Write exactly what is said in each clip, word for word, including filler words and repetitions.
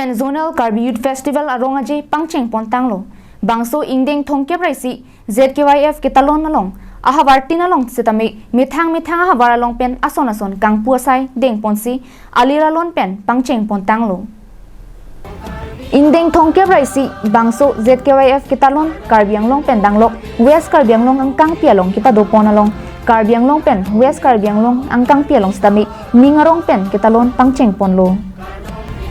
Pen Zonal Karbi Youth Festival arong aje pangcheng pon tanglo. Bangso ingdeng thomkep ra isi Z K Y F ketalon along ahavar tin along setame methang methang ahavar along pen ason ason kangpu asai deng ponsi alir alon pen pangcheng pon tanglo. Ingdeng thomkep ra isi bangso Z K Y F ketalon Karbi Anglong pen danglok West Karbi Anglong angkangpi along kepado pon along Karbi Anglong pen West Karbi Anglong angkangpi along setame ning arong pen ketalon pangcheng ponlo.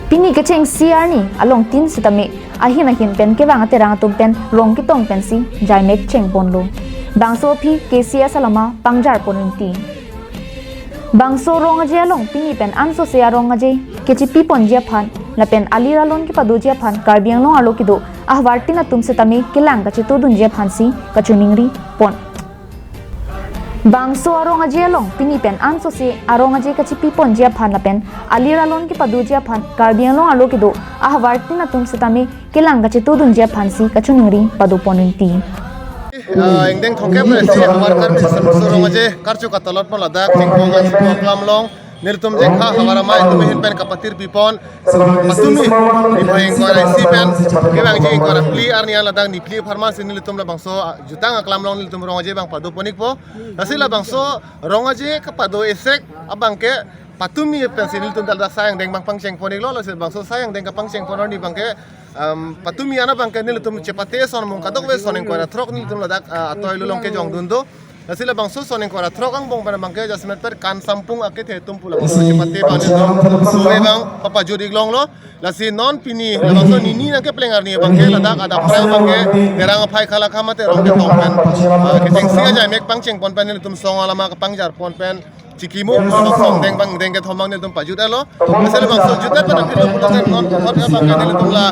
Pini kechengsi arni along tin setame ahin ahin pen kevang aterang atum pen rong ketong pensi jaimek cheng ponlo. Bangso aphi K C S alama pangjar pon rinti. Bangso rong aje along pini pen ansose arong aje kechipi ponji aphan lapen alir alon kepadoji aphan Karbi Anglong arlo kedo ahavar tin atum setame kelang kachetudun ji aphansi kachiningri pon. Bangso arong aje along pini pen ansose arong aje kachipi ponji aphan lapen alir alon kepadoji aphan Karbi Anglong arlo kedo ahavar tin atum setame kelang kachetudun ji aphansi kachiningri pado pon rinti. Ah, ingdeng thomkep ra isi ahavar Karbi Samso rong aje karcho katalot pon ladak chingpong aji aklam along nelitum jengkha havar amei atum ahin pen kapatir pipon patumi, niphai ingkoi ra isi pen kevangji ingkoi ra phli arni an ladak niphli apharman si nelitum labangso, ah, jutang aklam along nelitum rong aje abang pado pon ikpo. Lasi labangso rong aje kepado esek abangke patumi pensi nelitum ladak sai angdeng abang pangcheng pon iklo. Lasi bangso sai angdeng kapangcheng pon arni abangke, um, patumi an abangke nelitum chepate ason mung kadokave ason ingkoi ra throk nelitum ladak, ah, atoi lulong kejongdun do. Lasi labangso ason ingkoi ra throk angbong pen abangke jasemet pen kan sampung akethe atum pu labangso chepate abang nelitum suwe abang papajut ik longlo. Lasi non pini labangso nini nangkepleng arni abangke ladak adap prang abangke terang aphai khala kha mate rong ketong pen, ah, kechengsi ajaimek pangcheng pon pen nelitum song alama kapangjar pon pen chikimu, ah, song deng abang deng kethom abang nelitum pajut-etlo. Lasi labangso jutdet pen aphi lo pulo pen non kot abangke nelitum la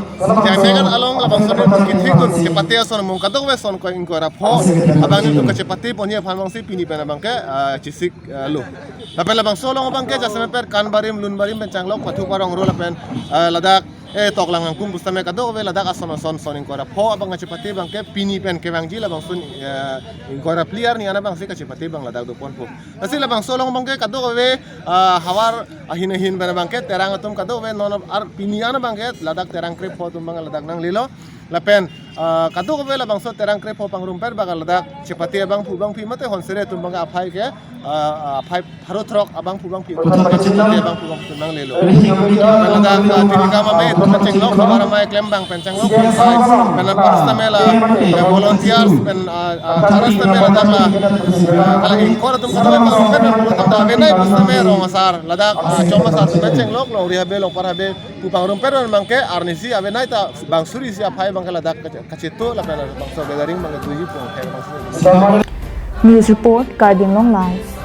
jaimek along labangso nelitum kethekdun chepate ason mung kadokave ason ingkoi ra pho abang nelitum kachepate ponji aphan abangsi pini pen abangke, ah, chesik, ah, lo. Lapen labangso along abangke jasemet pen kan barim lun barim pen changlok pathu parong ro lapen, ah, ladak, eh, toklang angkung pusitame kadokave ladak ason ason ason ingkoi ra pho abang kachepate abangke pini pen kevangji labangso, eh, ingkoi ra phli arni an abangsi kachepate abang ladak do ponpo. Lasi labangso along abangke kadokave, ah, havar ahin ahin pen abangke terang atum kadokave non ar pini an abangke ladak terang krepho atum abang ladak nanglelo. Lapen, ah, kadokave labangso terang krepho pangrum pen abang ladak chepate abangphu abangphi mate honsere atum abang aphai ke, ah, aphai pharo throk abangphu abangphi atum abang chepate abangphu abangphi nanglelo. Lapen ladak, ah, tini kam amei atum pen chenglok, havar amei klem abang pen chenglok, pen apar setame la, eh, volunteers pen, ah, ah, chorus setame ladak la, ah, hala ingkoi atum kadokave pangrum pen, ladak ta avenei pusitame rong asar, ladak, ah, chom asar setame chenglok, longri habe, longpar habe, pu pangrum pen abangke arnisi avenei ta bang suri isi aphai abangke ladak kache-, kacheto lapen bangso gathering abangke doji pu aphai abangsi. News report, Karbi Anglong Live.